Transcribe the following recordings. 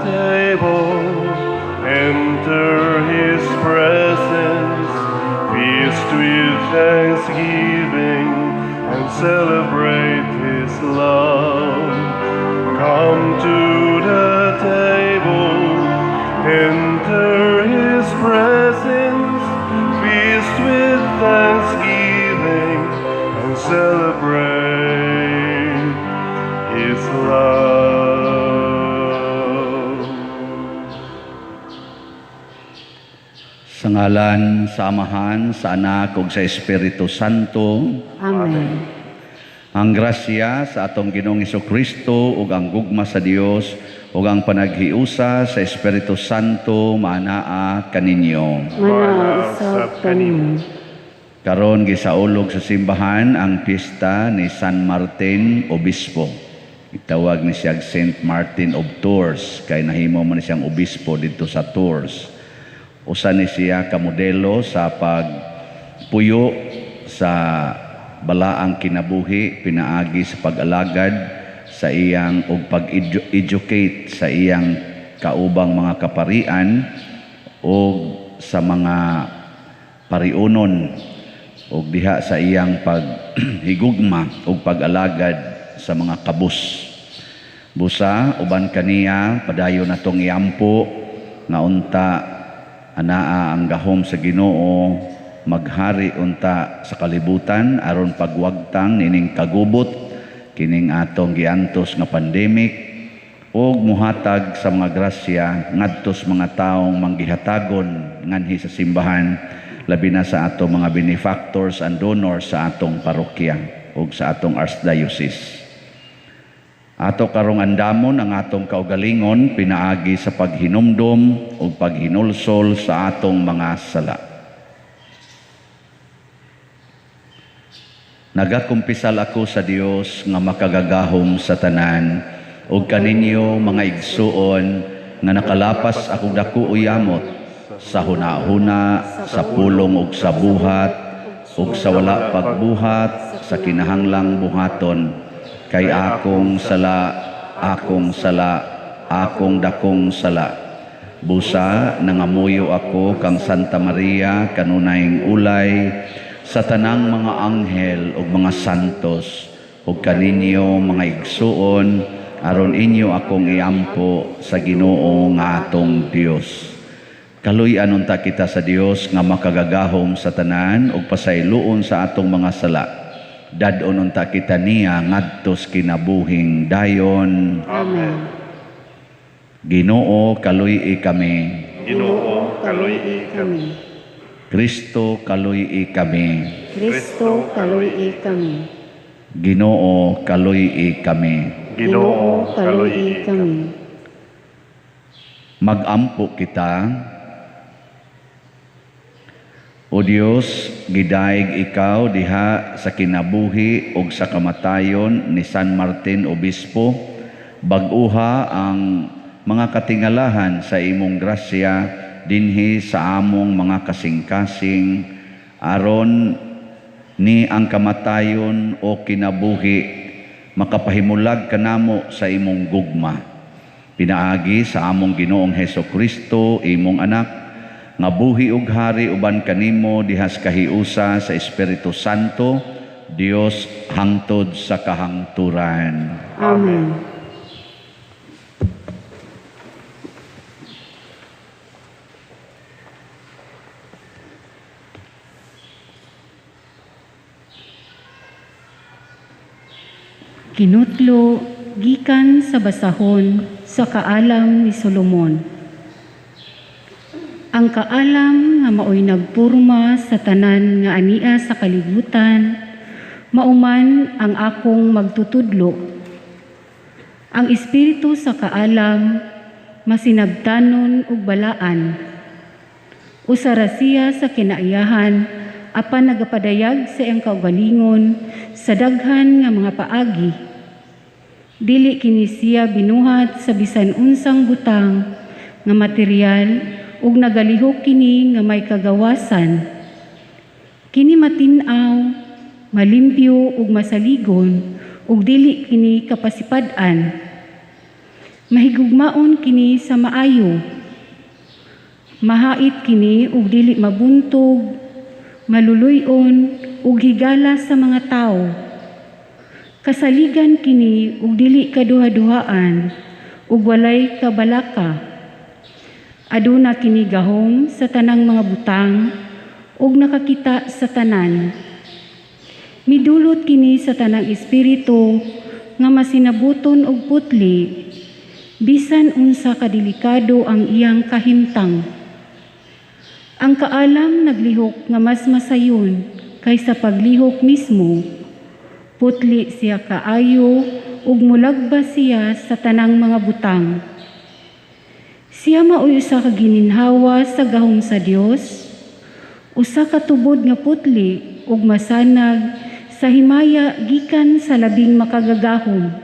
table, enter his presence, feast with thanksgiving, and celebrate his love. Come to the table, enter his presence, feast with thanksgiving, and celebrate his love. Sa ngalan sa Amahan, sa Anak ug sa Espiritu Santo. Amen. Ang grasya sa atong Ginoong Kristo ug ang gugma sa Dios ug ang panaghiusa sa Espiritu Santo maanaa kaninyo. Manaa usab kanimo. Karon gisaulog sa simbahan ang piyesta ni San Martin Obispo. Itawag ni siya Saint Martin of Tours kay nahimo man siyang obispo didto sa Tours. Usa ni siya ka modelo sa pagpuyo sa balaang kinabuhi pinaagi sa pag-alagad sa iyang og pag-educate sa iyang kaubang mga kaparian og sa mga pariunon og diha sa iyang paghigugma og pag-alagad sa mga kabus. Busa uban kaniya padayon natong iampo nga unta anaa ang gahom sa Ginoo maghari unta sa kalibutan aron pagwagtang nining kagubot kining atong giantos nga pandemic ug muhatag sa mga grasya ngadto sa mga taong manggihatagon nganhi sa simbahan, labi na sa atong mga benefactors and donors sa atong parokya ug sa atong archdiocese. Ato karong andamon ang atong kaugalingon pinaagi sa paghinumdom ug paghinulsol sa atong mga sala. Nagakumpisal ako sa Dios nga makagagahom sa tanan ug kaninyo mga igsuon nga nakalapas akong dako uyamot sa hunahuna, sa pulong ug sa buhat ug sa wala pagbuhat sa kinahanglang buhaton, kay akong sala, akong sala, akong dakong sala. Busa nangamuyo ako kang Santa Maria kanunayng ulay sa tanang mga anghel ug mga santos ug kaninyo mga igsuon aron inyo akong iampo sa Ginoo nga atong Dios. Kaluy-an unta kita sa Dios nga makagagahom sa tanan ug pasayloon sa atong mga sala. Dad-on unta kita niya ngadtos kinabuhing dayon. Amen. Ginoo, kaluy-i kami. Ginoo, kaluy-i kami. Kristo, kaluy-i kami. Kristo, kaluy-i kami. Ginoo, kaluy-i kami. Ginoo, kaluy-i kami. Magampo kita. O Dios, gidaig ikaw diha sa kinabuhi ug sa kamatayon ni San Martin Obispo, bag-uha ang mga katingalahan sa imong grasya dinhi sa among mga kasing-kasing, aron ni ang kamatayon o kinabuhi makapahimulag kanamo sa imong gugma. Pinaagi sa among Ginoong Heso Kristo, imong anak, nga buhi ug hari uban kanimo dihas kahiusa sa Espiritu Santo, Dios hangtod sa kahangturan. Amen. Kinutlo gikan sa basahon sa kaalam ni Solomon. Ang kaalam nga maoy nagpurma sa tanan nga ania sa kalibutan, mauman ang akong magtutudlo. Ang espiritu sa kaalam masinabtanon ug balaan. Usa ra siya sa kinaiyahan apan nagapadayag sa iyang kaugalingon sa daghan nga mga paagi. Dili kini siya binuhat sa bisan unsang butang nga material ug nagalihok kini nga may kagawasan. Kini matin-aw, malimpyo ug masaligon ug dili kini kapasipad-an. Mahigugmaon kini sa maayo. Mahait kini ug dili mabuntog, maluluy-on ug higala sa mga tawo. Kasaligan kini ug dili kaduha-duhaan ug walay kabalaka. Aduna kini gahom sa tanang mga butang ug nakakita sa tanan. Midulot kini sa tanang espiritu nga masinabuton og putli, bisan unsa kadelikado ang iyang kahimtang. Ang kaalam naglihok nga mas masayon kaysa paglihok mismo. Putli siya kaayo ug mulagbas siya sa tanang mga butang. Siya maoy usa ka gininhawa sa gahom sa Dios, usa ka tubod nga putli ug masanag sa himaya gikan sa Labing Makagagahom.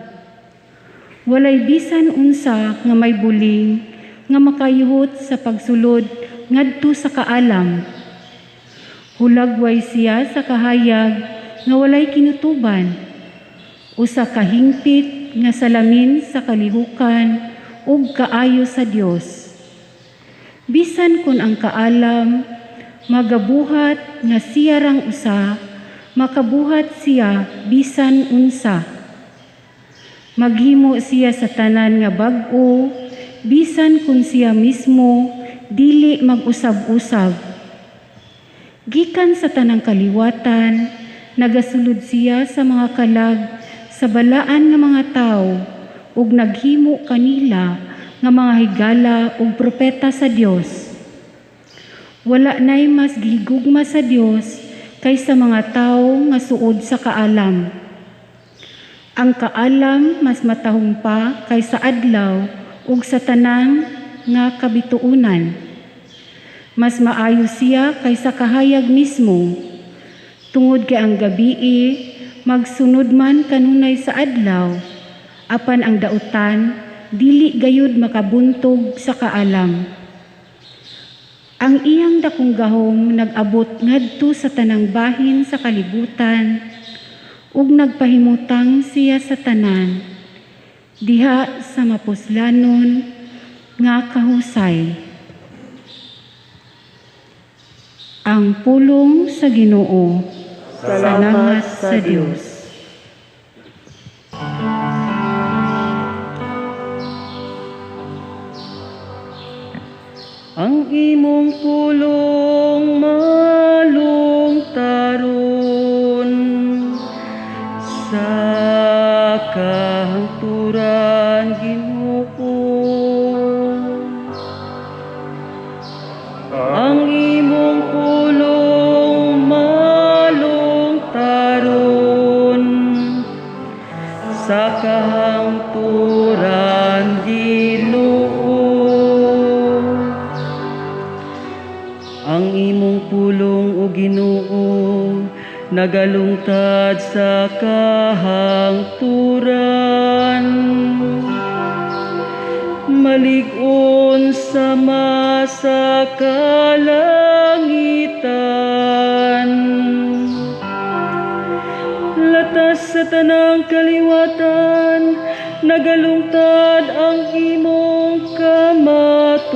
Walay bisan unsa nga may buling nga makayuhot sa pagsulod ngadto sa kaalam. Hulagway siya sa kahayag nga walay kinutuban, usa ka hingpit nga salamin sa kalihukan ug kaayo sa Dios. Bisan kun ang kaalam magabuhat nga siya rang usa, makabuhat siya bisan unsa. Maghimo siya sa tanan nga bag-o, bisan kun siya mismo dili mag-usab-usab. Gikan sa tanang kaliwatan, nagasulod siya sa mga kalag sa balaan nga mga tawo ug naghimo kanila nga mga higala ug propeta sa Dios. Wala nay mas gihigugma sa Dios kaysa mga tawo nga suod sa kaalam. Ang kaalam mas matahom pa kaysa adlaw ug sa tanan nga kabituonan. Mas maayo siya kaysa kahayag mismo. Tungod kay ang gabii magsunod man kanunay sa adlaw, apan ang dautan dili gayud makabuntog sa kaalam. Ang iyang dakong gahom nag-abot ngadto sa tanang bahin sa kalibutan ug nagpahimutang siya sa tanan diha sa mapuslanon nga kahusay. Ang pulong sa Ginoo. Salamat sa Dios. Ang imong pulong malungtaron sa kahangturan, Ginoo. Ang imong pulong malungtaron sa kahangturan, Ginoo. Ang imong pulong, o Ginoo, nagalungtad sa kahangturan, malig-on sama sa kalangitan. Latas sa tanang kaliwatan, nagalungtad ang imong kamatuoran.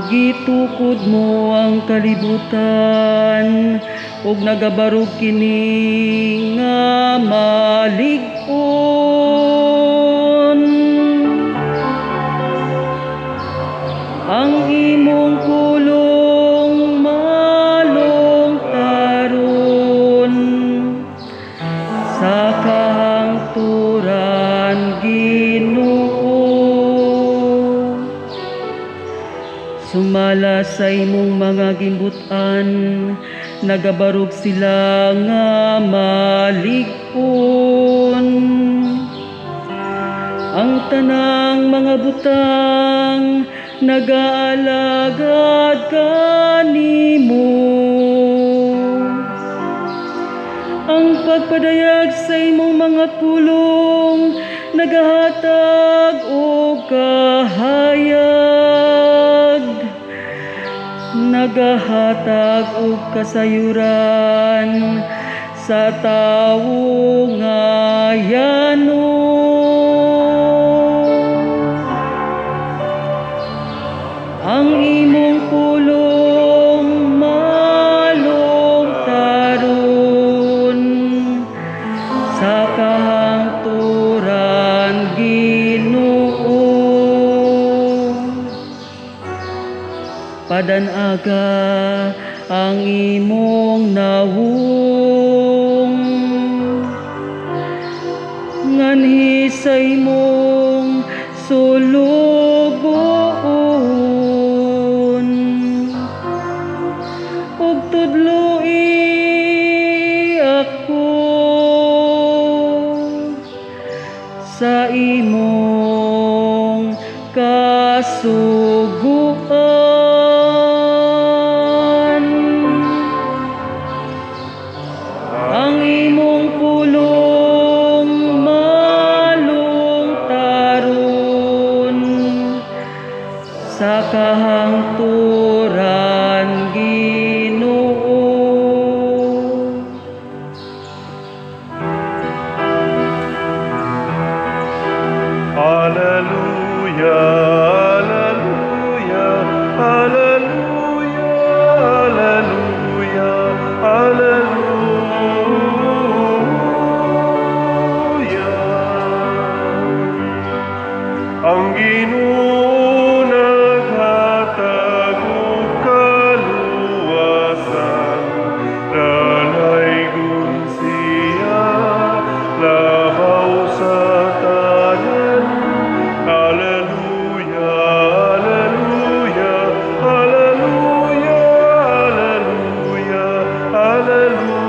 Gitukod mo ang kalibutan ug nagabarog kini nga malig-on. Ang imong pulong malungtaron sa kahangturan, Ginoo. Sumala sa imong mga gimbut-an, nagabarog sila nga malig-on. Ang tanang mga butang nagaalagad kanimo. Ang pagpadayag sa imong mga pulong nagahatag og kahayag, nagahatag og kasayuran sa tawo nga yano. Ang imong pulong malungtaron sa kahangturan, Ginoo. Padan-aga ang imong nawong, nganhi sa imong sulugoon, ug tudloi ako sa imong kasuguan. Ang imong pulong malungtaron sa kahangturan, Ginoo. Alleluia, alleluia, alleluia, alleluia, alleluia. Ang Ginoo naghatag og kaluwasan, nanaygon siya labaw sa tanan. Alleluia, alleluia, alleluia, alleluia, alleluia.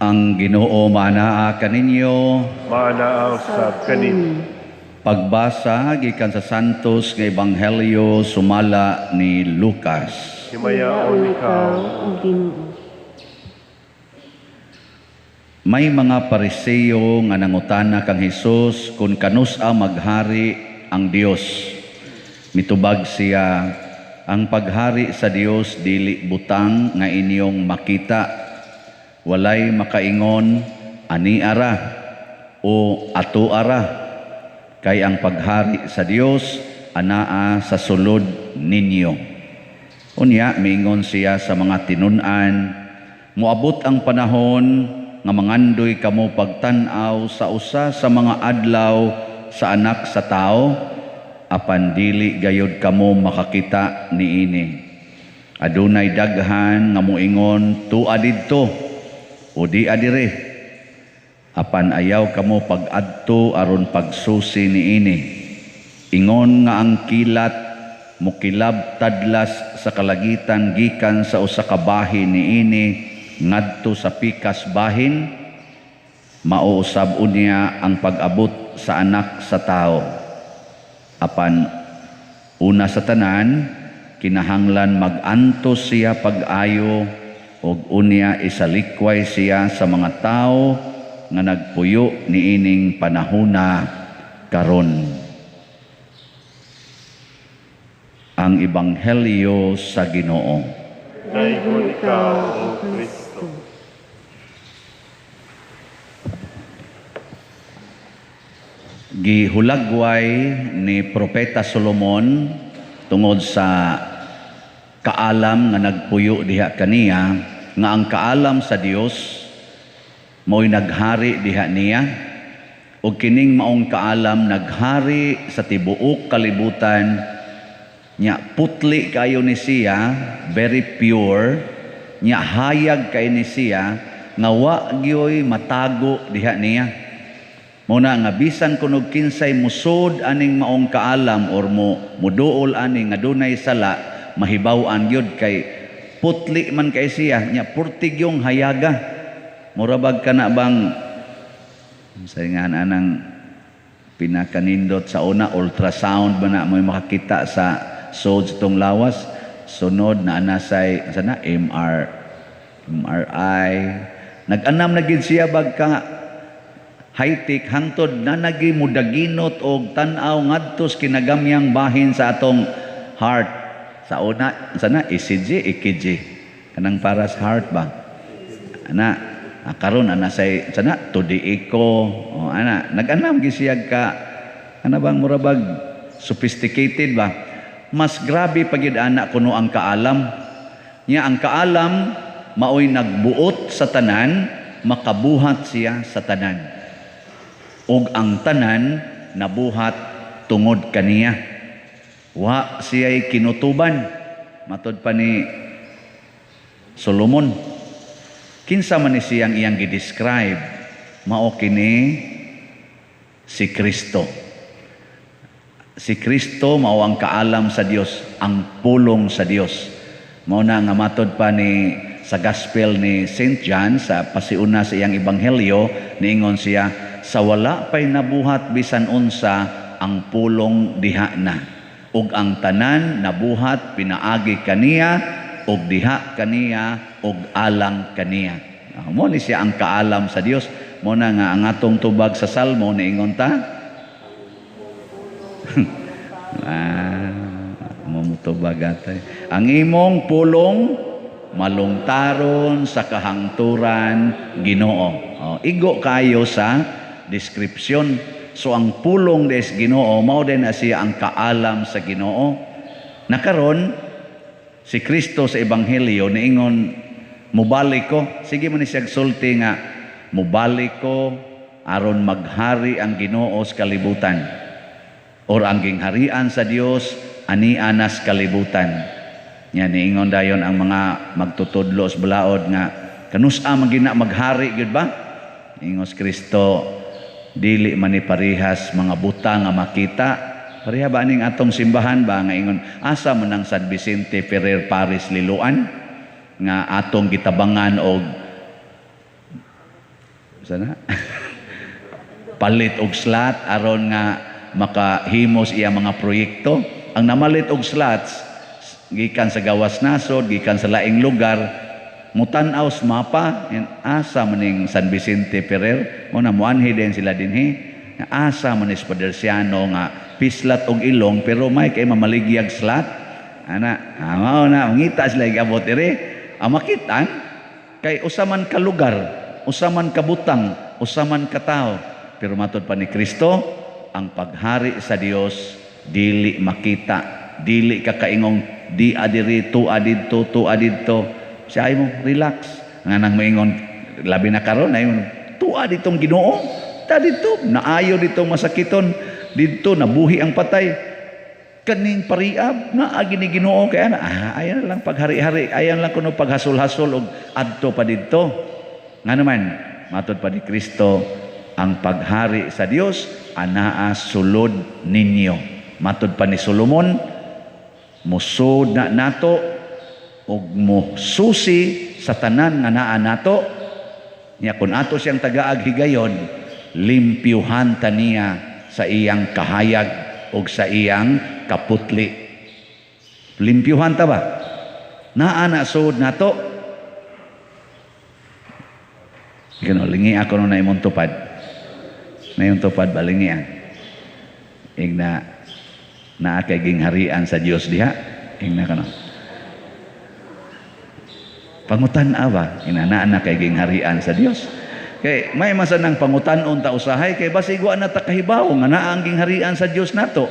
Ang Ginoo maanaa kaninyo. Maanaa usab kanimo. Pagbasa gikan sa Santos nga Ebanghelyo sumala ni Lucas. Himayaon ikaw, O Ginoo. May mga Pariseo nga nangutana kang Hesus kung kanus-a maghari ang Dios. Mitubag siya, ang paghari sa Dios dili butang nga inyong makita. Walay makaingon ani ara o ato ara, kay ang paghari sa Dios anaa sa sulod ninyo. Unya miingon siya sa mga tinun-an, moabot ang panahon nga mangandoy kamo pagtan-aw sa usa sa mga adlaw sa anak sa tao, apan dili gayod kamo makakita niini. Adunay daghan nga moingon tua didto o di adire, apan ayaw kamo pag-adto aron pagsusi niini. Ingon nga ang kilat mukilab tadlas sa kalagitan gikan sa usa ka bahin niini ngadto sa pikas bahin, mauusab unya ang pag-abot sa anak sa tao. Apan una sa tanan, kinahanglan mag-antos siya pag-ayo ug unya isalikway siya sa mga tao nga nagpuyo niining panahona karon. Ang Ebanghelyo sa Ginoo. Daygon ikaw, O Kristo. Gihulagway ni Propeta Solomon tungod sa kaalam nga nagpuyo diha kaniya, nga ang kaalam sa Dios mo'y naghari diha niya, ug kining maong kaalam naghari sa tibuok kalibutan nya. Putli kayo ni siya, very pure nya, hayag kay ni siya nga wa gyoy matago diha niya. Muna nga bisan kunog kinsay musod aning maong kaalam or mo muduol ani nga dunay sala, mahibaw-an gyud kay putli man kay siya nya, purtig yung hayaga. Mura bag kana bang sa nga anang pinakanindot sa una, ultrasound ba na mo'y makakita sa sod sa tong lawas. Sunod na anasay sana MRI. Nag-anam na gid siya bagka high-tech hangtod na nagi mudaginot og tan-aw ngadto sa kinagamyang bahin sa atong Heart. Sa una, sana ECG, EKG. Kanang para sa heart ba? Ana, karon ana say sana 2D echo. O ana, nag-anam gyud siya ka ana bang murabag sophisticated ba? Mas grabe pa gyud ana kuno ang kaalam. Nya ang kaalam maoy nagbuot sa tanan, makabuhat siya sa tanan. Ug ang tanan nabuhat tungod kaniya. Wa siya'y kinutuban. Matod pa ni Solomon. Kinsa man ni siyang iyang gi-describe, mao kini si Kristo. Si Kristo mao ang kaalam sa Dios, ang pulong sa Dios. Mao na nga matod pa ni sa Gospel ni St. John sa pasiuna sa iyang ebanghelyo, niingon siya, sa wala pay nabuhat bisan unsa, ang pulong diha na. Ug ang tanan nabuhat pinaagi kaniya, ug diha kaniya, ug alang kaniya. Mo ni siya ang kaalam sa Dios. Mo na nga ang atong tubag sa Salmo niingon ta. Mo mutubag atay. Ang imong pulong malungtaron sa kahangturan, Ginoo. Oh, igo kayo sa description. So ang pulong des Ginoo mao din na siya ang kaalam sa Ginoo. Nakaron si Kristo sa ebanghelyo niingon, mubalik ko. Sige mo ni siya sulti nga mubalik ko aron maghari ang Ginoo sa kalibutan. Or ang gingharian sa Dios ani anas kalibutan. Nya niingon dayon ang mga magtutudlo sa balaod nga kanus-a man gina maghari gyud ba? Ingos Kristo, dili man ni parehas mga butang nga makita. Pareha ba aning atong simbahan ba nga ingon asa man ang San Vicente Ferrer Paris Liloan nga atong gitabangan og sana palit og slot aron nga makahimos iya mga proyekto. Ang namalit og slots gikan sa gawas nasod, gikan sa laing lugar, mutan-aw sa mapa, asa maning San Vicente Ferrer, mo na muanhi din sila dinhi. Asa man is Paderciano nga pislat og ilong pero may kay mamaligyag slot. Ana, mao na mangita sila igabot diri. Ang makitaan kay usa man ka lugar, usa man ka butang, usa man ka tawo. Pero matod pa ni Kristo, ang paghari sa Dios dili makita, dili ka kaingong di adiri, tu adidto, tu adidto. Siya ay mo, relax. Nga nang maingon, labi na karon ay tuwa ditong Ginoo. Ta dito, naayo ditong masakiton, dito nabuhi ang patay. Kaning pariab, naagi ni Ginoo kaya na, ayan lang paghari-hari, ayan lang kuno paghasol-hasol og adto pa didto. Nga naman, matod pa ni Kristo, ang paghari sa Dios anaa sulod ninyo. Matod pa ni Solomon, musod na nato og mususi sa tanan nga naa nato. Nya kun ato siyang tagaag higayon, limpyuhan ta niya sa iyang kahayag og sa iyang kaputli. Limpyuhan ta ba? Naa na sud nato. Kano lingi ako no na imong tupad. Na imong tupad ba lingi ang. Igna naa kay gingharian sa Dios diha. Ingna kano. Pangutan-a ba? Ina naa na kay gingharian sa Dios. Kay may masanang pangutan-on ta usahay kay basig wa na ta kahibaw nga naa ang gingharian sa Dios nato.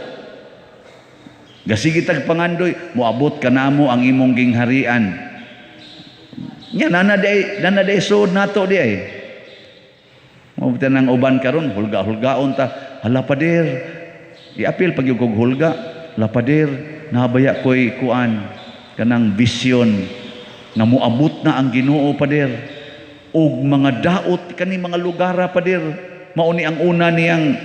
Gasigi tag pangandoy, moabot kanamo ang imong gingharian. Nya nana day sud nato di ay. Mo nang uban karon hulga-hulgaon ta. Hala pader. Iapil pag kog hulga, hala pader, nabaya koy kuan kanang vision nga moabot na ang Ginoo pader. Og mga daot kani mga lugara pader, mao ni ang una niyang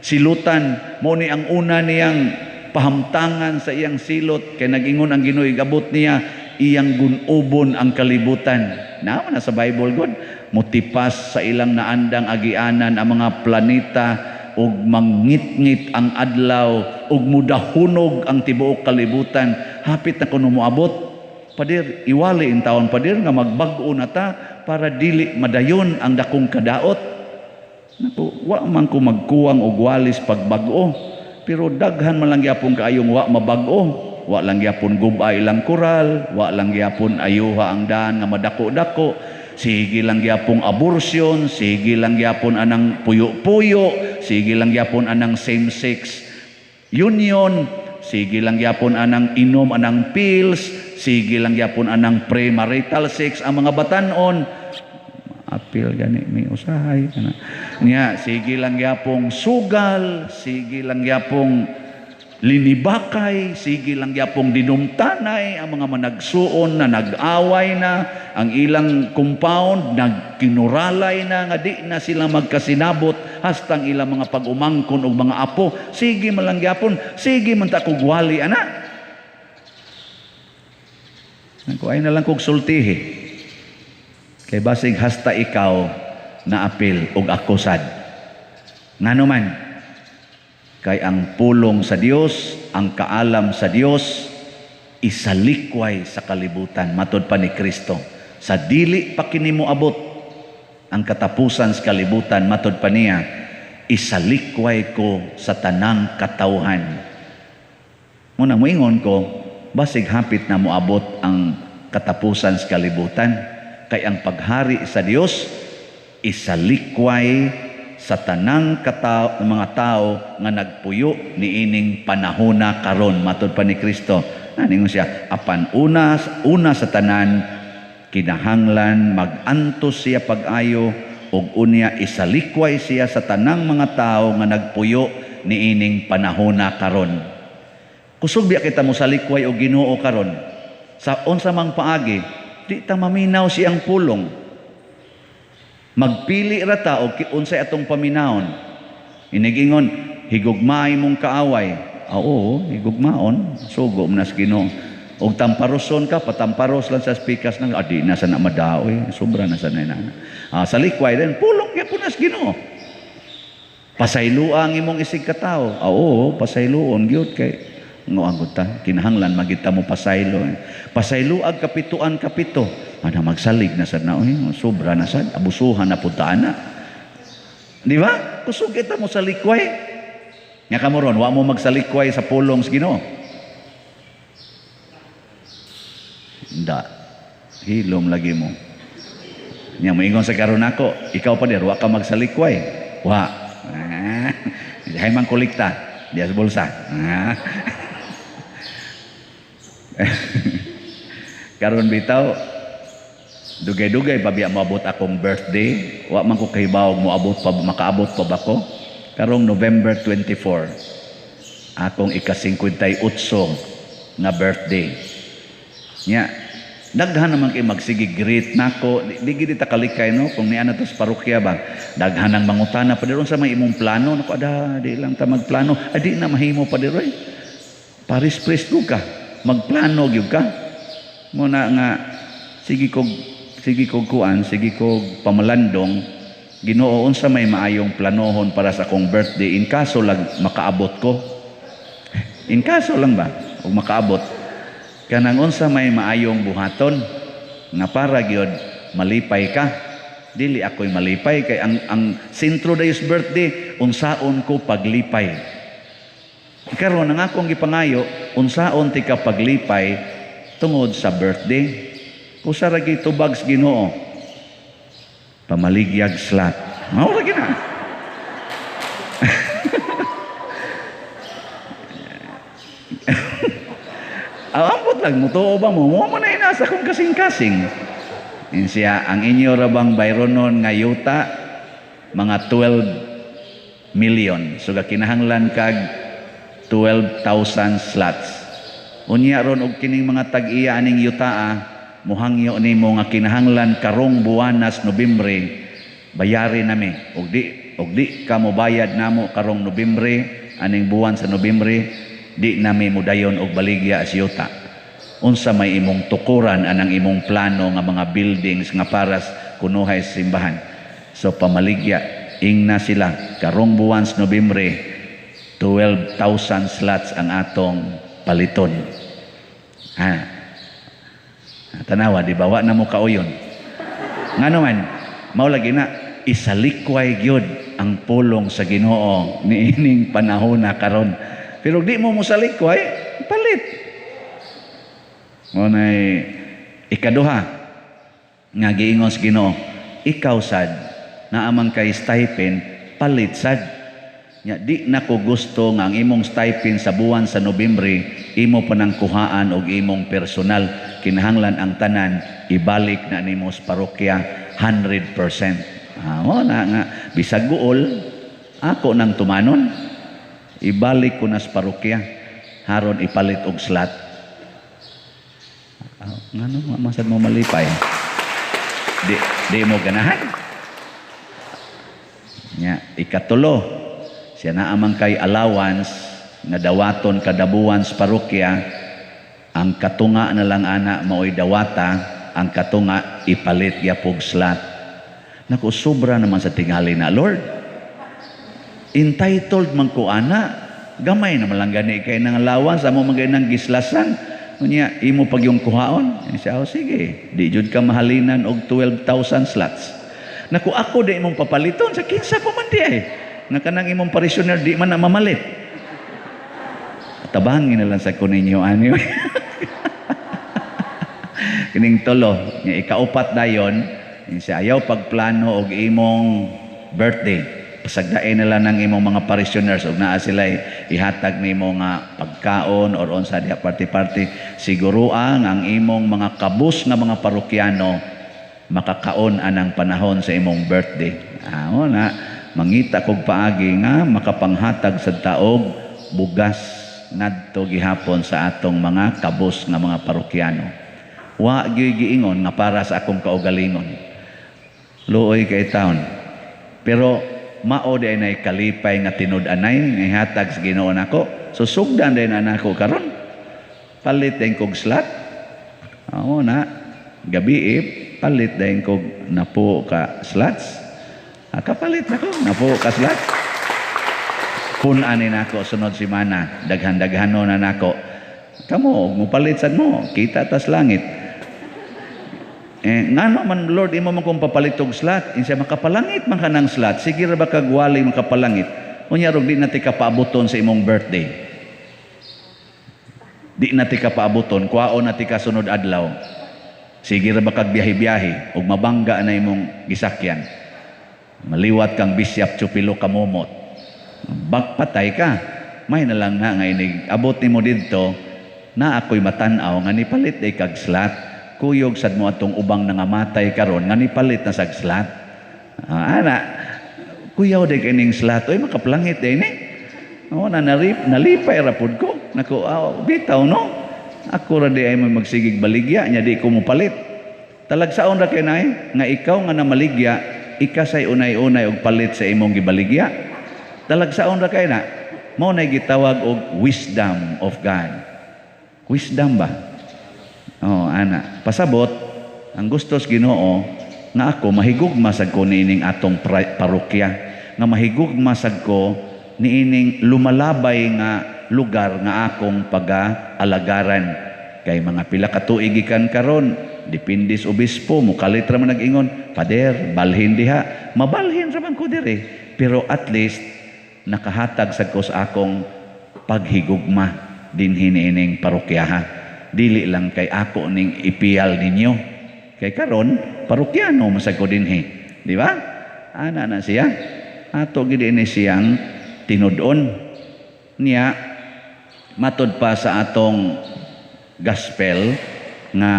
silutan, mao ni ang una niyang pahamtangan sa iyang silot kay nag-ingon ang Ginoo igabot niya iyang gunubon ang kalibutan. Naa man na sa Bible god, motipas sa ilang naandang agianan ang mga planeta ug mangitngit ang adlaw ug mudahunog ang tibuok kalibutan. Hapit na kuno moabot pader, iwali in taon pader nga magbag-o na ta para dili madayon ang dakong kadaot. Naku, wa man ko magkuwang og walis pagbag-o, pero daghan man lang gyapon kaayong wa mabag-o. Wa lang gyapon guba ilang koral, wa lang gyapon ayuha ang daan nga madako-dako. Sige lang gyapong abortion, sige lang gyapon anang puyo-puyo, sige lang gyapon anang same-sex union, sige lang gyapon anang inom anang pills, sige lang gyapon anang premarital sex ang mga batanon. Apil gani mi usahay kana. Nya sige lang gyapong sugal, sige lang gyapong linibakay, sige lang gyapong dinumtanay ang mga managsuon na nag-away na, ang ilang compound nagkinuralay na nga di na sila magkasinabot hastang ilang mga pag-umangkon og mga apo. Sige man lang gyapon, sige man ta kog wali ana. Nako ay na lang kog sultihi. Kay basig hasta ikaw na apil og ako sad. Ngano man, kay ang pulong sa Dios, ang kaalam sa Dios, isalikway sa kalibutan matod pa ni Kristo. Sa dili pa kini moabot ang katapusan sa kalibutan, matod pa niya, isalikway ko sa tanang katawhan. Muna moingon ko, basig hapit na moabot ang katapusan sa kalibutan, kay ang paghari sa Dios isalikway sa tanang mga tao nga nagpuyo niining panahona karon, matod pa ni Kristo. Naningon siya, apan una, una sa tanan kinahanglan magantos siya pag-ayo ug unya isalikway siya sa tanang mga tao nga nagpuyo niining panahona karon. Kusog biya kita mosalikway og Ginoo karon sa unsa mang paagi, di ta maminaw siyang pulong. Magpili ra ta og unsay atong paminawon. Inigingon, higugmaay mong kaaway. Ah, oo, higugmaon, sugo man sa Ginoo. Og tamparoson ka, patamparos lang sa spikas nang adi na sa na madaoy, sobra na sa na. Ah, sa likway din, pulong gyapon na sa Ginoo. Pasayloa ang imong isig katawo. Ah, oo, pasayloon gyud kay ngoagod ta, kinahanglan magita mo pasaylo. Pasayloag kapituan kapito. Ana magsalig na sad na, oy, sobra na sad, abusuhan na pud ta ana. Di ba? Kusog kita mo sa likway. Nya kamo ron, wa mo magsalikway sa pulong sa Ginoo. Nda. Hilom lagi mo. Nya moingon sa karon nako, ikaw pa dir wa ka magsalikway. Wa. Hay man kolekta diya sa bulsa. Karon bitaw dugay-dugay pa biya moabot akong birthday, wa man ko kahibaw moabot pa, makaabot pa ba ko. Karong November 24 akong ika-58 nga birthday. Nya daghan naman kay magsige greet nako, di gid ta kalikay no kung niana to sa parokya ba. Daghan ang mangutana pa sa may imong plano nako, ada di lang ta magplano, adi na mahimo pa diroy. Paris press ka, magplano gyud ka. Muna nga sige kog kuan, sige kog pamalandong, Ginoo unsa may maayong planohon para sa akong birthday in kaso lang makaabot ko. In kaso lang ba og makaabot, kanang unsa may maayong buhaton nga para gyud malipay ka. Dili ako'y malipay kay ang sentro dayos birthday unsaon ko paglipay. Karon ang akong gipangayo, unsaon ti ka paglipay tungod sa birthday. Usa ra gyud tubag sa Ginoo, pamaligyag slot. Mao ra gyud na. Ambot lang mutuo ba mo? Mo man na inasa kong kasing-kasing. Insiya ang inyo ra bang bayronon nga yuta mga 12 million. So kinahanglan kag 12,000 slots. Unya ron og kining mga tag-iya aning yutaa, muhangyo nimo nga kinahanglan karong buwanas Nobyembre bayari nami. Og di ka mobayad namo karong Nobyembre, aning buwan sa Nobyembre, di nami modayon og baligya as yuta. Unsa may imong tukuran anang imong plano nga mga buildings nga paras kunuhay sa simbahan. So pamaligya ingna sila karong buwan sa Nobyembre 12,000 slots ang atong paliton. Ha. Tanawa, di ba? Wa na mo kauyon. Ngano man, mao lagi na isalikway gyud ang pulong sa Ginoo niining panahon na karon. Pero di mo mosalikway, palit. Mao nay ikaduha nga giingon sa Ginoo, ikaw sad naa man kay stipend, palit sad. Nya di na ko gusto nga ang imong stipend sa buwan sa Nobyembre imo pa nang kuhaan og imong personal. Kinahanglan ang tanan ibalik na nimo sa parokya 100%. Ah, mo na nga bisag guol ako nang tumanon. Ibalik ko na sa parokya haron ipalit og slot. Ah, ngano masad mo malipay? Di di mo ganahan. Nya ikatulo, siya naa man kay allowance nga dawaton kada buwan sa parokya, ang katunga na lang ana maoy dawata, ang katunga ipalit gyapog slot. Naku, sobra naman sa tingali na, Lord. Entitled man ko ana, gamay naman lang gani kay nang allowance, amo man gani nang gislasan. Unya, imo pag yung kuhaon. Siya, oh, sige, di jud ka mahalinan og 12,000 slots. Naku, ako di imong papaliton, sa kinsa pa man di ay. Nga kanang imong parishioner di man na mamalit. Tabangin na lang sa ko ninyo ani. Kining tulo, nga ikaupat dayon, siya ayaw pagplano og imong birthday. Pasagdain na lang ng imong mga parishioners og naa sila ihatag nimo nga pagkaon or unsa diha party-party. Siguro ang imong mga kabus nga mga parokyano makakaon anang panahon sa imong birthday. Ah, mo na mangita kog paagi nga makapanghatag sa taog bugas ngadto gihapon sa atong mga kabus nga mga parokyano. Wa gyud giingon nga para sa akong kaugalingon. Luoy kay taon. Pero mao di nay kalipay nga tinud-anay nga ihatag sa Ginoo nako. So sugdan din na nako karon. Palit din kog slot. Amo na gabi eh, palit din kog napo ka slots. Ah, kapalit nako napo ka slot. Pun-ani nako sunod semana, daghan-daghano na nako. Kamo mupalit sad mo, kita tas langit. Ngano man Lord imo man kong papalit og slot, insa makapalangit man ka ng slot, sige ra ba kag wali makapalangit. Unya rog di na ti ka paabuton sa imong birthday. Di na ti ka paabuton, kuwaon na ti ka sunod adlaw. Sige ra ba kag biyahe-biyahe ug mabangga na imong gisakyan. Maliwat kang bisyap tsupilo kamumot. Bakpatay ka. May na lang na nga inig abot nimo didto na ako'y matan-aw nga nipalit day kag slot. Kuyog sad mo atong ubang nangamatay karon nga nipalit na sag slot. Ah, ana, kuyaw day kining slot, oy makaplangit day ni. Oo, na nalipay ra pud ko. Nako, bitaw no. Ako ra di ay mo magsigig baligya nya di ko mopalit. Talagsaon ra kay nay nga ikaw nga namaligya, ikasay unay-unay og palit sa imong gibaligya. Talagsaon ra kay na. Mao nay gitawag og wisdom of God. Wisdom ba? Oh, ana. Pasabot, ang gusto sa Ginoo nga ako mahigugma sad ko niining atong parokya, nga mahigugma sad ko niining lumalabay nga lugar nga akong pag-alagaran. Kay mga pila ka tuig gikan karon, depende sa obispo, mukalit ra man nag-ingon, Pader, balhin diha. Mabalhin ra man ko diri. Pero at least nakahatag sad ko sa akong paghigugma dinhi niining parokyaha. Dili lang kay ako ning ipiyal ninyo. Kay karon parokyano man sad ko dinhi, di ba? Ana na siya. Ato gid ini siyang tinud-on. Niya matod pa sa atong gospel nga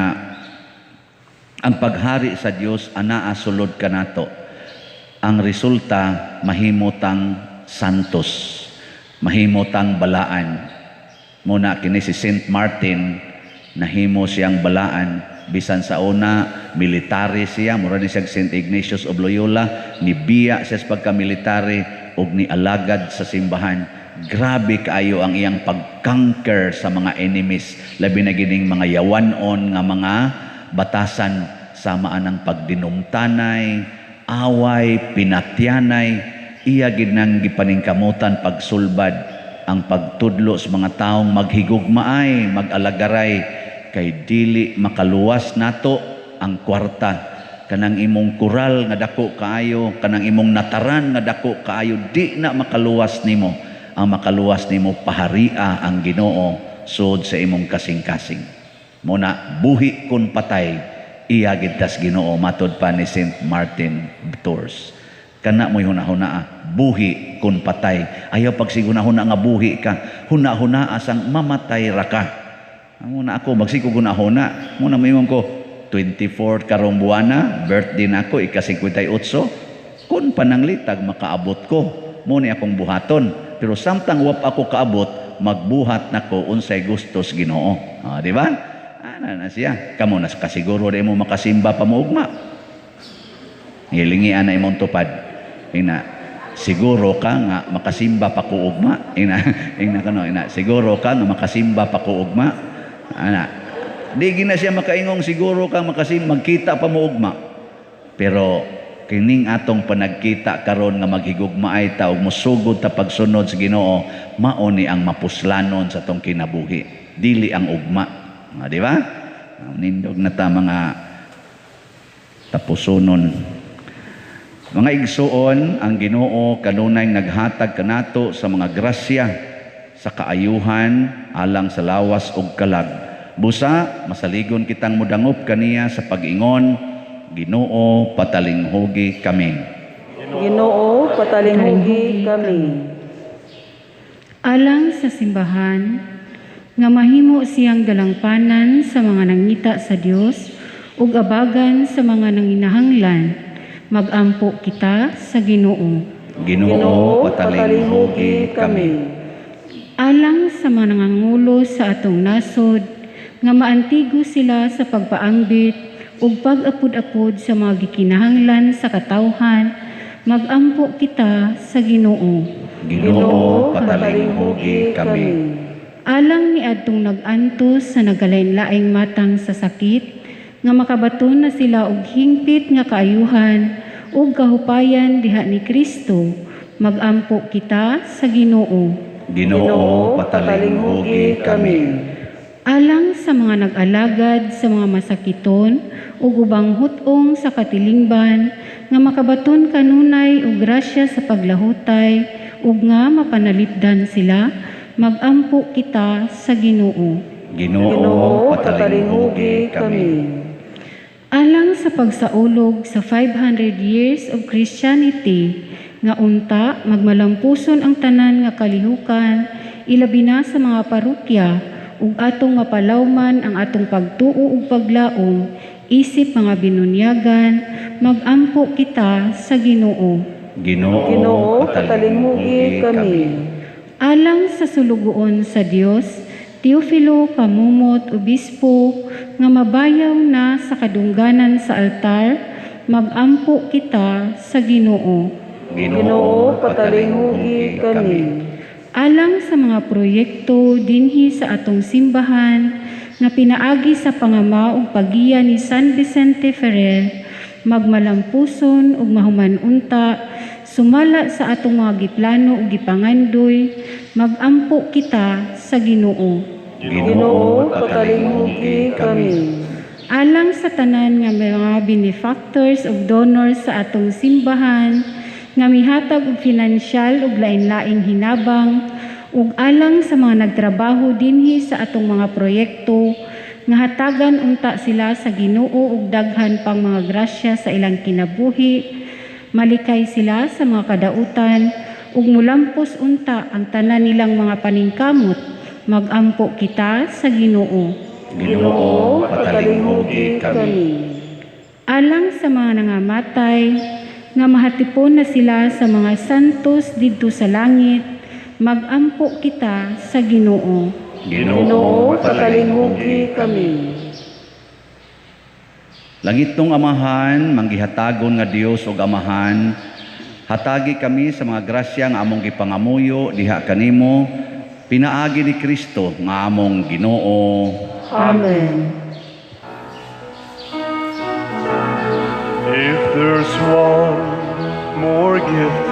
ang paghari sa Dios anaa sulod kanato. Ang resulta mahimutang santos, mahimutang balaan. Muna kini si Saint Martin nahimo siyang balaan bisan sa una military siya, mura ni siya Saint Ignatius of Loyola, nibiya siya sa pagka-military ug nialagad sa simbahan. Grabe kaayo ang iyang pag-conquer sa mga enemies, labi na gining mga yawanon nga mga batasan sama anang pagdinumtanay, away, pinatyanay, iya gid nang gipaningkamutan pagsulbad ang pagtudlo sa mga taong maghigugmaay, mag-alagaray, kay dili makaluwas nato ang kwarta. Kanang imong kural nga dako kaayo, kanang imong nataran nga dako kaayo, di na makaluwas nimo. Ang makaluwas nimo paharia ang Ginoo sud sa imong kasing-kasing. Muna buhi kun patay, iya gid tas Ginoo, matod pa ni Saint Martin Tours. Kana mo'y hunahuna, buhi kun patay. Ayaw pagsigunahuna nga buhi ka, huna-huna asang mamatay ra ka. Muna ako magsigo hunahuna, muna moingon ko 24 karong buwana, birthday nako ika-58. Kun pananglitag makaabot ko, mo ni akong buhaton. Pero samtang wap ako kaabot, magbuhat nako unsay gustos Ginoo. Ah, di ba? Ana na siya. Kamo nas kasiguro di mo makasimba pa mo ugma. Hilingian na imong tupad. Ina, siguro ka nga makasimba pa ko ugma. Ina, ina kano, ina, siguro ka nga makasimba pa ko ugma. Ana, di gina siya makaingong siguro ka makasimba, magkita pa mo ugma. Pero kining atong panagkita karon nga maghigugmaay ta ug mosugod ta pagsunod sa Ginoo, mao ni ang mapuslanon sa atong kinabuhi, dili ang ugma. Ah, di ba? Nindog na ta mga tapusonon. Mga igsuon, ang Ginoo kanunay naghatag kanato sa mga grasya sa kaayuhan alang sa lawas ug kalag. Busa masaligon kitang modangop kaniya sa pag-ingon, Ginoo, patalinghugi kami. Ginoo, patalinghugi kami. Alang sa simbahan, nga mahimo siyang dalangpanan sa mga nangita sa Dios ug abagan sa mga nanginahanglan, magampo kita sa Ginoo. Ginoo, patalinghugi kami. Alang sa mga nangangulo sa atong nasod, nga maantigo sila sa pagpaangbit ug pag-apod-apod sa mga gikinahanglan sa katawhan, magampo kita sa Ginoo. Ginoo, patalinghugi kami. Alang ni adtong nag-antos sa nagalain-laing matang sa sakit, nga makabaton na sila og hingpit nga kaayuhan ug kahupayan diha ni Kristo, magampo kita sa Ginoo. Ginoo, patalinghugi kami. Alang sa mga nag-alagad sa mga masakiton ug ubang hut-ong sa katilingban, nga makabaton kanunay og grasya sa paglahutay ug nga mapanalipdan sila, magampo kita sa Ginoo. Ginoo, patalinghugi kami. Alang sa pagsaulog sa 500 years of Christianity, nga unta magmalampuson ang tanan nga kalihukan, ilabi na sa mga parokya, ug atong mapalawman ang atong pagtuo ug paglaom, isip mga binunyagan, magampo kita sa Ginoo. Ginoo, patalinghugi kami. Alang sa sulugoon sa Dios, Teofilo Camomot, Obispo, nga mabayaw na sa kadungganan sa altar, magampo kita sa Ginoo. Ginoo, patalinghugi kami. Alang sa mga proyekto dinhi sa atong simbahan nga pinaagi sa pangama ug paggiya ni San Vicente Ferrer, magmalampuson ug mahuman-unta sumala sa atong mga giplano ug gipangandoy, magampo kita sa Ginoo. Ginoo, patalinghugi kami. Alang sa tanan nga mga benefactors ug donors sa atong simbahan nga mihatag og finansyal ug lain-laing hinabang, ug alang sa mga nagtrabaho dinhi sa atong mga proyekto nga hatagan unta sila sa Ginoo ug daghan pang mga grasya sa ilang kinabuhi, malikay sila sa mga kadautan ug mulampos unta ang tanan nilang mga paningkamot, magampo kita sa Ginoo. Ginoo, patalinghugi kami. Alang sa mga nangamatay nga mahatipon na sila sa mga santos didto sa langit, magampo kita sa Ginoo. Ginoo, patalinghugi kami. Langit nung Amahan, manggihatagon nga Dios ug Amahan, hatagi kami sa mga grasya nga among gipangamuyo diha kanimo, pinaagi ni Kristo nga among Ginoo. Amen. If there's one more gift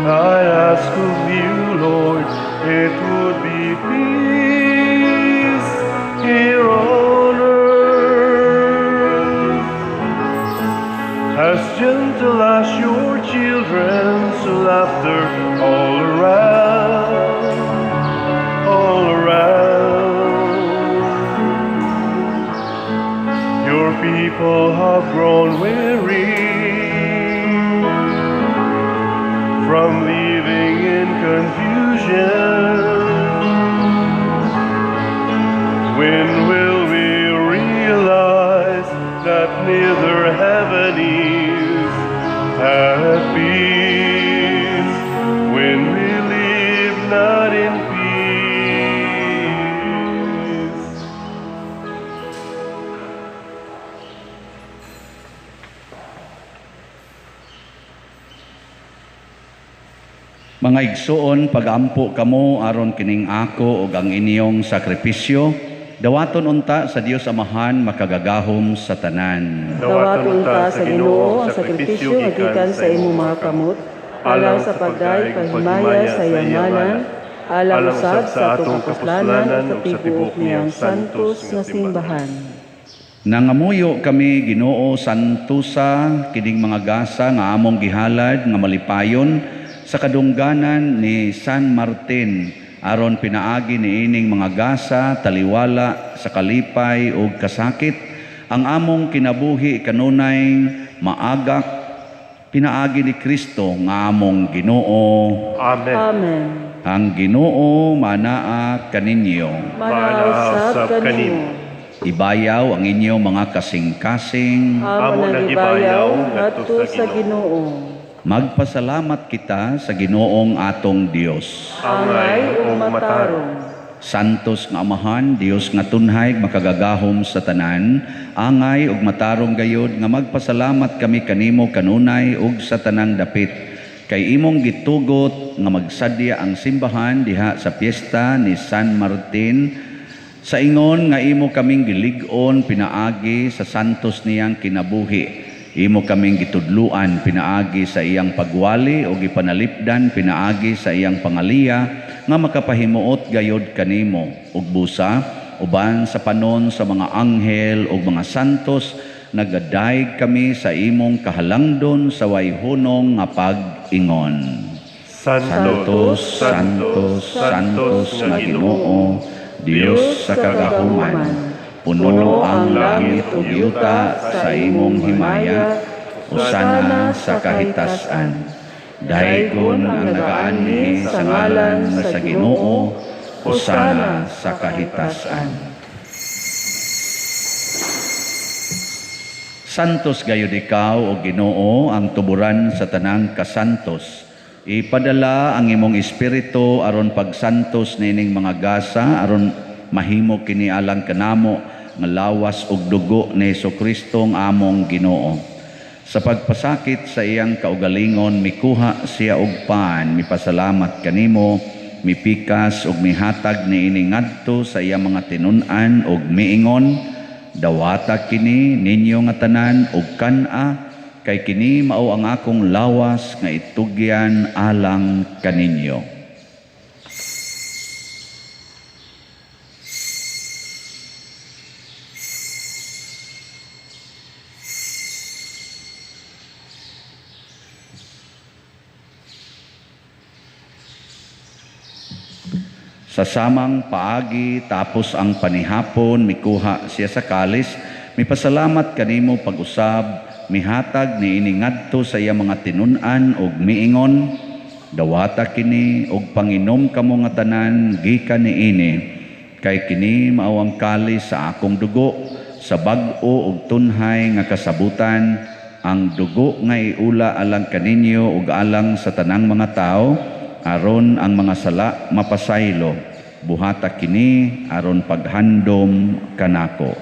I ask of you, Lord, it would be peace here on earth. As gentle as your children's laughter all around, all around. People have grown weary from living in confusion. When will we realize that neither heaven is at peace when we live not in peace? Mga igsoon, pagampo kamo aron kining ako ug ang inyong sakripisyo, dawaton unta sa Dios Amahan makagagahom sa tanan. Dawaton unta sa Ginoo ang sakripisyo nga gikan sa imong mga kamot, alang sa pagday pahimaya sa iyang ngalan, alang usab sa atong kapuslanan ug sa tibuok niyang santos nga simbahan. Nangamuyo kami Ginoo santusa kining mga gasa nga among gihalad nga malipayon sa kadungganan ni San Martin aron pinaagi niining mga gasa taliwala sa kalipay ug kasakit ang among kinabuhi kanunay maagak pinaagi ni Kristo nga among Ginoo. Amen. Amen. Ang Ginoo manaa kaninyo. Manaw usab kanimo. Ibayaw ang inyong mga kasing-kasing. Amo nang gibayaw ngadto sa Ginoo. Magpasalamat kita sa Ginoong atong Dios. Angay ug matarong. Santos nga Amahan, Dios nga tunhay makagagahom sa tanan, angay ug matarong gayod nga magpasalamat kami kanimo kanunay ug sa tanang dapit. Kay imong gitugot nga magsadya ang simbahan diha sa piyesta ni San Martin, sa ingon nga imo kaming gilig-on pinaagi sa santos niyang kinabuhi. Imo kaming gitudluan pinaagi sa iyang pagwali o gipanalipdan pinaagi sa iyang pangaliya nga makapahimuot gayod kanimo ug busa uban sa panon sa mga anghel ug mga santos nagadayeg kami sa imong kahalangdon sa wayhunong nga pag-ingon. Santos, Santos, Santos nga Ginoo, Dios sa kagahuman. Puno ang langit ug yuta sa imong himaya, usana sa kahitasan. Daygon ang nagaanhi sa ngalan sa Ginoo, usana sa kahitasan. Santos gayud ikaw o Ginoo ang tuburan sa tanang kasantos. Ipadala ang imong espiritu aron pagsantos nining mga gasa aron mahimo kini alang kanamo nga lawas ug dugo ni Hesukristo ang among Ginoo. Sa pagpasakit sa iyang kaugalingon mikuha siya og pan, mipasalamat kanimo, mipikas ug mihatag niini ngadto sa iyang mga tinun-an ug miingon, dawata kini ninyo nga tanan ug kan-a, kay kini mao ang akong lawas nga itugyan alang kaninyo. Sa samang paagi tapos ang panihapon mikuha siya sa kalis, mipasalamat kanimo pag-usab, mihatag niini ngadto sa iyang mga tinun-an ug miingon, dawata kini ug panginom kamo nga tanan gikan niini, kay kini mao ang kalis sa akong dugo, sa bag-o ug tunhay nga kasabutan, ang dugo nga iula alang kaninyo ug alang sa tanang mga tawo, aron ang mga sala mapasaylo. Buhata kini aron paghandom kanako.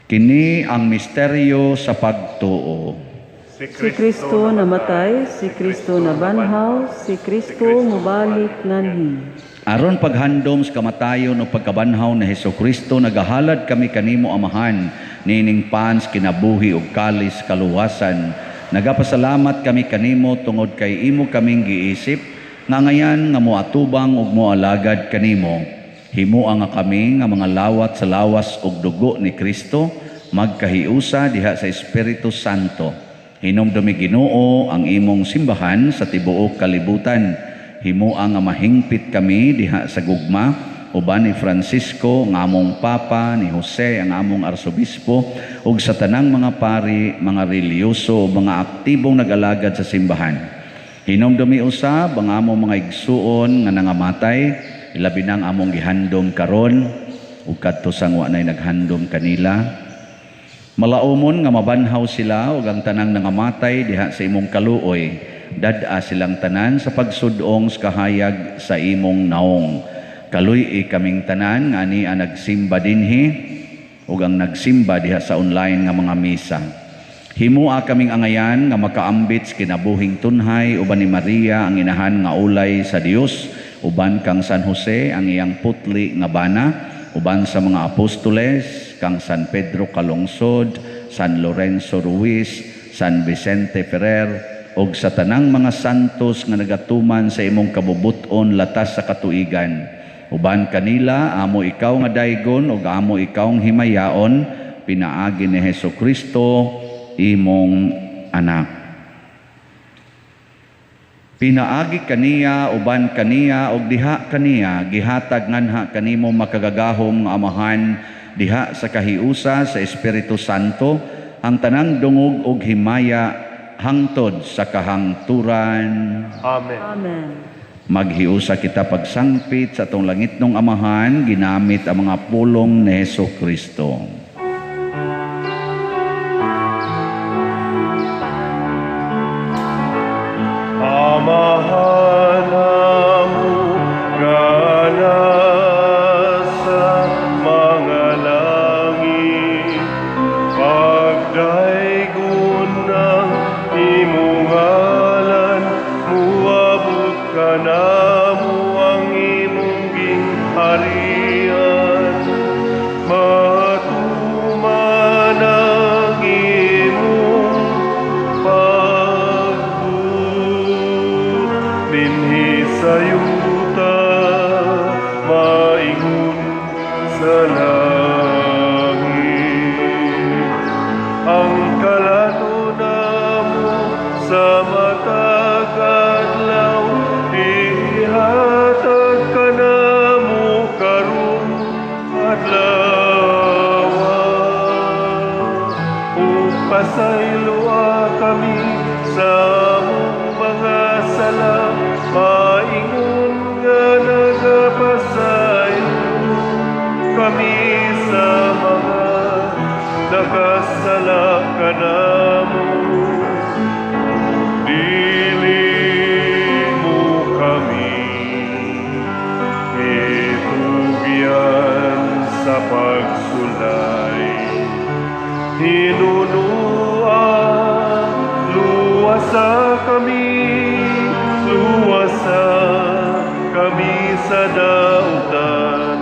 Kini ang misteryo sa pagtuo. Si Kristo namatay, si Kristo nabanhaw, si Kristo mubalik nganhi. Aron paghandom sa kamatayon o pagkabanhaw ni Hesukristo, nagahalad kami kanimo Amahan, nining pans kinabuhi ug kalis kaluwasan. Nagapasalamat kami kanimo tungod kay imo kaming giisip, nga ngayan nga moatubang ug moalagad kanimo. Himoa nga kami nga mga lawat sa lawas ug dugo ni Kristo magkahiusa diha sa Espiritu Santo. Hinumdumi, Ginoo, ang imong simbahan sa tibuok kalibutan. Himoa nga mahingpit kami diha sa gugma uban ni Francisco nga among Papa, ni Jose ang among Arsobispo, ug sa tanang mga pari, mga relihiyoso, mga aktibong nag-alagad sa simbahan. Hinumdumi usab ang among mga igsuon nga nangamatay, ilabi nang among gihandom karon ug kadto sang wa nay naghandom kanila. Malaumon nga mabanhaw sila ug ang tanang nangamatay diha sa imong kaluoy, dad-a silang tanan sa pagsudong sa kahayag sa imong naong. Kaluy-i kaming tanan nga ani ang nagsimba dinhi ug ang nagsimba diha sa online nga mga misa. Himoa kaming angayan nga makaambit sa kinabuhing tunhay uban ni Maria ang inahan nga ulay sa Dios, uban kang San Jose ang iyang putli nga bana, uban sa mga apostoles kang San Pedro Calungsod, San Lorenzo Ruiz, San Vicente Ferrer, ug sa tanang mga santos nga nagatuman sa imong kabubut-on latas sa katuigan. Uban kanila amo ikaw nga daygon ug amo ikaw nga himayaon, pinaagi ni Hesus Kristo imong anak. Pinaagi kaniya, uban kaniya, ug diha kaniya, gihatag nganha kanimo makagagahom nga Amahan diha sa kahiusa sa Espiritu Santo ang tanang dungog ug himaya hangtod sa kahangturan. Amen. Amen. Maghiusa kita pagsangpit sa atong langitnong Amahan ginamit ang mga pulong ni Hesus Kristo. Amahan amo nga nasa mga langit, pagdaygon ang imong ngalan, muabot kanamo ang imong gingharian. Matuman ang imong pagbuot dinhi sa yuta, maingon sa langit. Ang kalato namo sa matag adlaw, ihatag kanamo karong adlaw. Ug pasayloa kami sa among mga sala, maingon nga nagapasaylo kami sa mga nakasala kanamo. Dili mo kami itugyan sa pagsulay, hinunua, luwasa kami, luwasa kami sa dautan.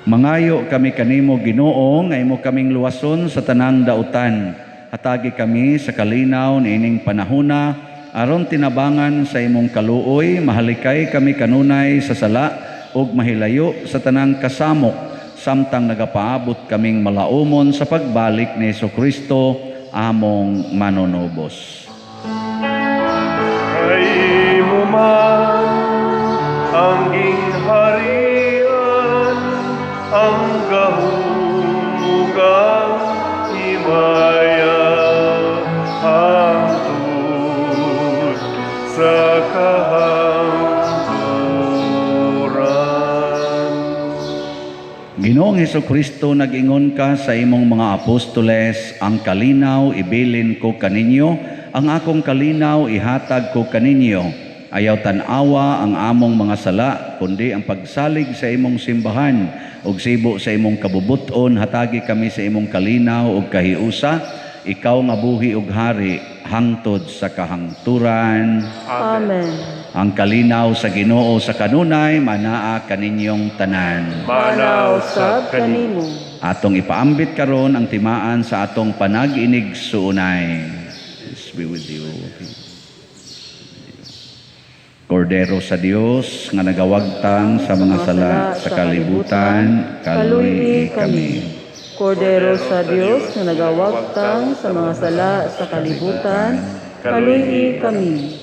Mangayo kami kanimo, Ginoo, nga imo kaming luwason sa tanang dautan. Hatagi kami sa kalinaw niining panahona aron tinabangan sa imong kaluoy, mahalikay kami kanunay sa sala ug mahilayo sa tanang kasamok, samtang nagapaabot kaming malaumon sa pagbalik ni Hesukristo among manunubos. Kay imo man ang gingharian, ang gahom ug ang himaya, hangtod sa kahangturan. Ginoong Hesukristo, nag-ingon ka sa imong mga apostoles, ang kalinaw ibilin ko kaninyo, ang akong kalinaw ihatag ko kaninyo. Ayaw tan-awa ang among mga sala, kundi ang pagsalig sa imong simbahan ug sibo sa imong kabubuton, hatagi kami sa imong kalinaw ug kahiusa, ikaw nga buhi ug hari hangtod sa kahangturan. Amen. Ang kalinaw sa Ginoo sa kanunay manaa kaninyong tanan. Manaw sa kanimo. Atong ipaambit karon ang timaan sa atong panag-inig suunay. Peace be with you. Kordero sa Dios nga nagawagtang sa mga sala sa kalibutan, kaluy kami. Kordero sa Dios nga nagawagtang sa mga sala sa kalibutan, kaluy kami.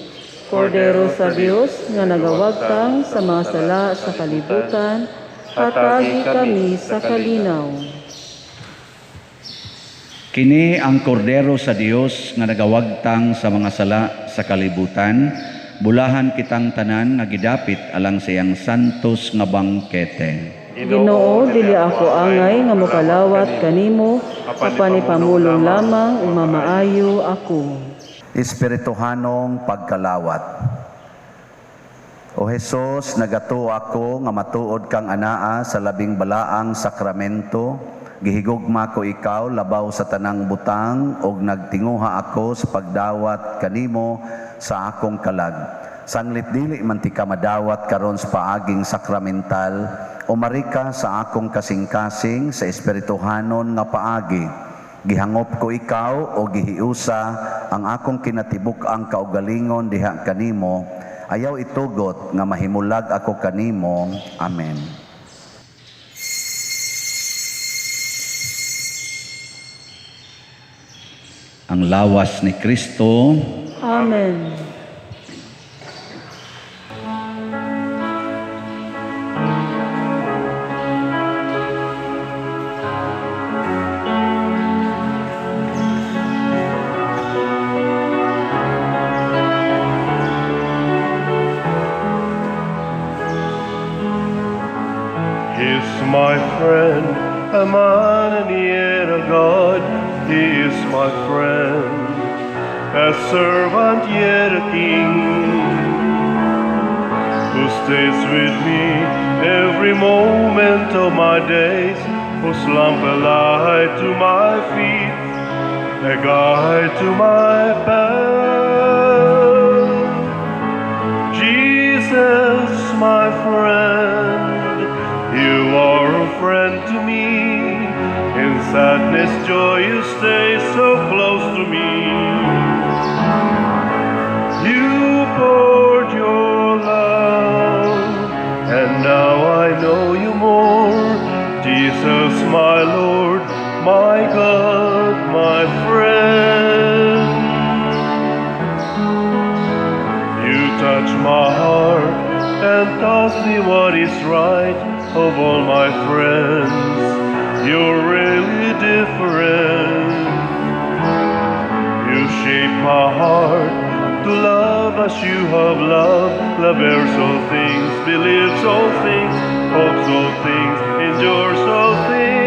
Kordero sa Dios nga nagawagtang sa mga sala sa kalibutan, hatagi kami sa kalinaw. Kini ang kordero sa Dios nga nagawagtang sa mga sala sa kalibutan, bulahan kitang tanan nga gidapit alang sa iyang santos nga bangkete. Ginoo, dili ako angay nga mokalawat kanimo, apan ipamulong lamang ug mamaayo ako. Espirituhanong pagkalawat. O Hesus, nagatuo ako nga matuod kang anaa sa labing balaang sakramento. Gihigugma ko ikaw labaw sa tanang butang ug nagtinguha ako sa pagdawat kanimo sa akong kalag. Sanglit dili man ti ka madawat karon sa paaging sakramental, umari ka sa akong kasing-kasing sa espirituhanon nga paagi. Gihangop ko ikaw o gihiusa ang akong kinatibuk-ang kaugalingon diha kanimo. Ayaw itugot nga mahimulag ako kanimo. Amen. Ang lawas ni Kristo. Amen. He's my friend, a man and yet a God. He is my friend, a servant yet a king, who stays with me every moment of my days, whose lamp a light to my feet, a guide to my path. Jesus, my friend, you are a friend to me. In sadness, joy, you stay so close to me. You poured your love, and now I know you more. Jesus, my Lord, my God, my friend. You touch my heart and taught me what is right. Of all my friends, you're really different. You shape my heart to love as you have loved. Love bears all things, believes all things, hopes all things, endures all things.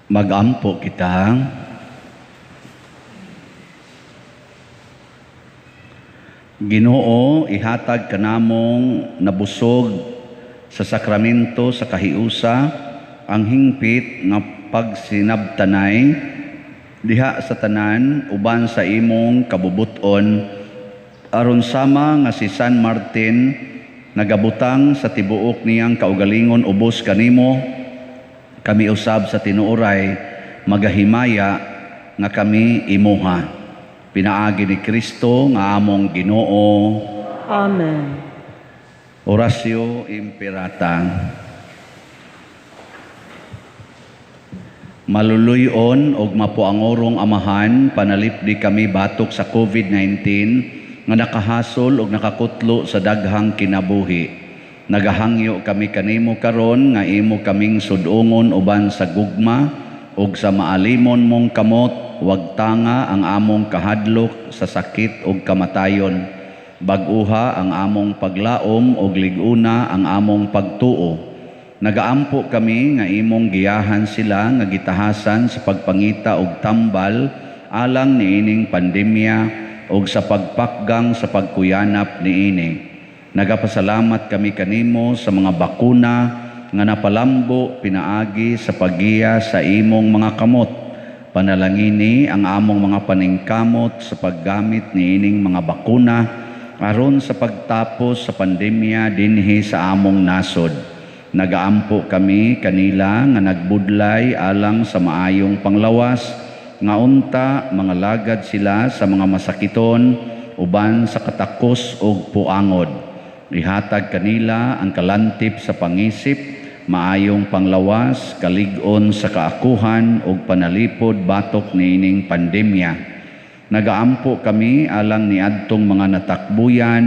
Magampo kita. Ginoo, ihatag kanamong nabusog sa sakramento sa kahiusa ang hingpit nga pagsinabtanay diha sa tanan uban sa imong kabubuton, aron sama nga si San Martin nagabutang sa tibuok niyang kaugalingon ubos kanimo, kami usab sa tinuoray magahimaya nga kami imuha. Pinaagi ni Kristo nga among Ginoo. Amen. Oratio Imperata. Maluluyon og mapuangorong Amahan, panalipdi kami batok sa COVID-19 nga nakahasol og nakakutlo sa daghang kinabuhi. Nagahangyo kami kanimo karon nga imo kaming sudungon uban sa gugma ug sa maalimon mong kamot, wag tanga ang among kahadlok sa sakit ug kamatayon. Bag-uha ang among paglaom ug lig-una ang among pagtuo. Nagaampo kami nga imong giyahan sila nga gitahasan sa pagpangita og tambal alang niining pandemya ug sa pagpakgang sa pagkuyanap niini. Nagapasalamat kami kanimo sa mga bakuna nga napalambo pinaagi sa paggiya sa imong mga kamot. Panalangini ang among mga paningkamot sa paggamit niining mga bakuna aron sa pagtapos sa pandemya dinhi sa among nasod. Nagaampo kami kanila nga nagbudlay alang sa maayong panglawas, nga unta mga lagad sila sa mga masakiton uban sa katakos og puangod. Ihatag kanila ang kalantip sa pangisip, maayong panglawas, kalig-on sa kaakuhan ug panalipod batok niining pandemya. Nagaampo kami alang niadtong mga natakbuyan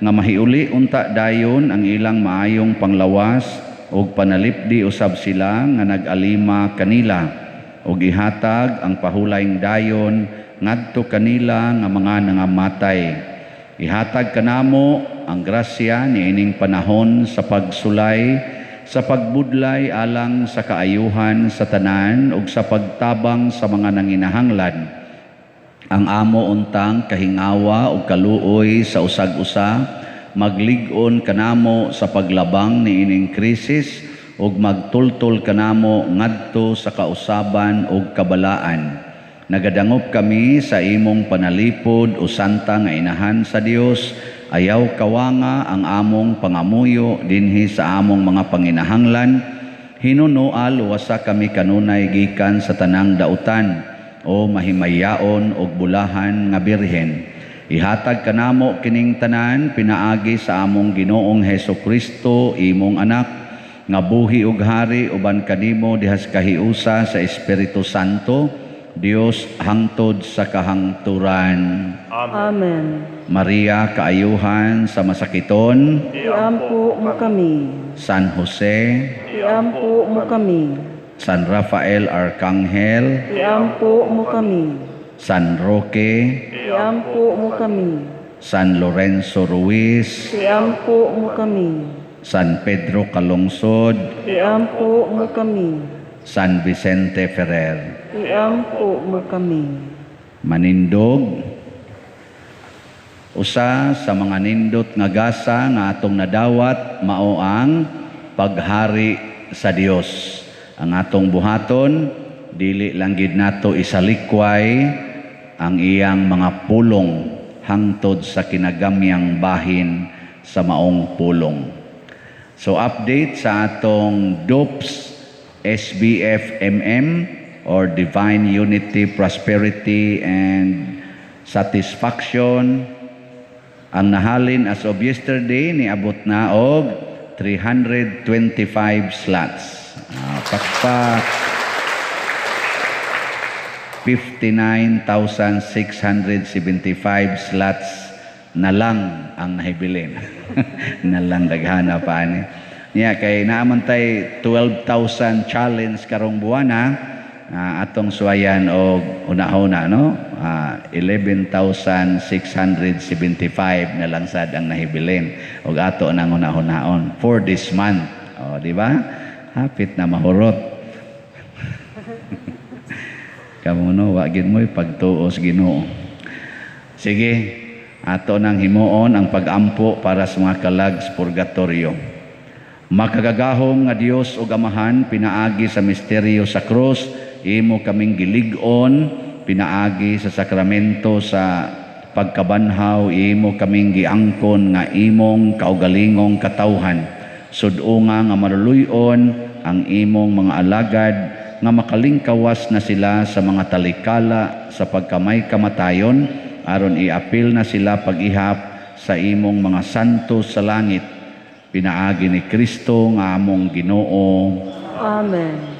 nga mahiuli unta dayon ang ilang maayong panglawas ug panalipdi usab sila nga nag-alima kanila, ug ihatag ang pahulayng dayon ngadto kanila nga mga nangamatay. Ihatag kanamo ang grasya niining panahon sa pagsulay, sa pagbudlay alang sa kaayuhan sa tanan ug sa pagtabang sa mga nanginahanglan. Ang amo untang kahingawa ug kaluoy sa usag-usa maglig-on kanamo sa paglabang niining krisis ug magtultol kanamo ngadto sa kausaban ug kabalaan. Nagadangop kami sa imong panalipod o santa nga inahan sa Dios. Ayaw kawanga ang among pangamuyo dinhi sa among mga panginahanglan. Hinunoa luwasa kami kanunay gikan sa tanang dautan o mahimayaon og bulahan nga birhen. Ihatag kanamo kining tanan pinaagi sa among Ginoong Hesus Kristo, imong anak, nga buhi ug hari uban kanimo dihas kahiusa sa Espiritu Santo, Dios hangtod sa kahangturan. Amen. Maria, kaayuhan sa masakiton, Iampo mo kami. San Jose, Iampo mo kami. San Rafael Arcangel, Iampo mo kami. San Roque, Iampo mo kami. San Lorenzo Ruiz, Iampo mo kami. San Pedro Calungsod, Iampo mo kami. San Vicente Ferrer. Iampo mo kami. Manindog, usa sa mga nindot nga gasa nga atong nadawat mao ang paghari sa Dios. Ang atong buhaton, dili lang gid nato isalikway ang iyang mga pulong hangtod sa kinagamyang bahin sa maong pulong. So update sa atong DOPS SBFMM or Divine Unity, Prosperity and Satisfaction. Ang nahalin as of yesterday niabot na og 325 slots. Pakpak. 59,675 slots na lang ang nahibilin. Na lang daghana pa ani. Niya kay naaman tay 12,000 challenge karong buwana, atong suwayan og una-una no, 11,675 na lang sad ang nahibilin og ato nang una-unaon for this month. O, di ba? Hapit na mahurot. Kamo no, wa gid mo'y pagtuos Ginoo. Sige, ato nang himuon ang pagampo para sa mga kalag sa purgatorio. Makagagahom nga Dios ug Amahan, pinaagi sa misteryo sa krus, imo kaming gilig-on, pinaagi sa sakramento sa pagkabanhaw, imo kaming giangkon nga imong kaugalingong katawhan. Sud-unga nga maluluy-on ang imong mga alagad nga makalingkawas na sila sa mga talikala sa pagkamay kamatayon, aron iapil na sila pag-ihap sa imong mga santo sa langit. Pinaagi ni Kristo nga among Ginoo. Amen.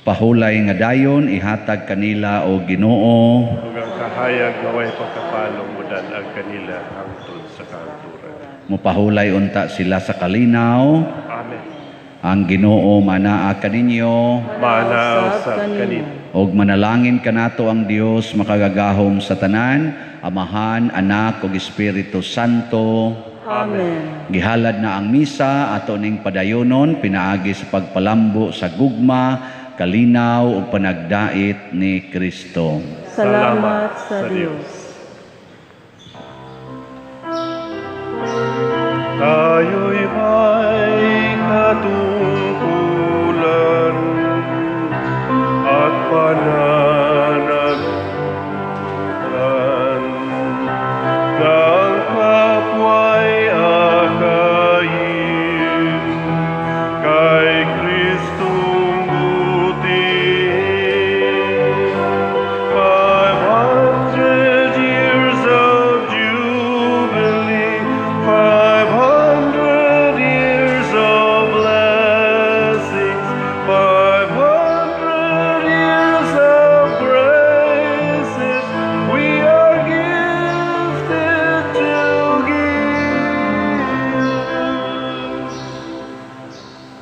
Pahulay nga dayon ihatag kanila o Ginoo, ug ang kahayag nga way pagkapalong mudan-ag kanila hangtod sa kahangturan. Mupahulay unta sila sa kalinaw. Amen. Ang Ginoo manaa kaninyo, Manaa usab kanimo. Og manalangin kanato ang Dios makagagahom sa tanan, Amahan, Anak ug Espiritu Santo. Amen. Gihalad na ang misa ato ning padayonon pinaagi sa pagpalambo sa gugma, kalinaw ug panagdait ni Kristo. Salamat sa Dios. Kayuybay.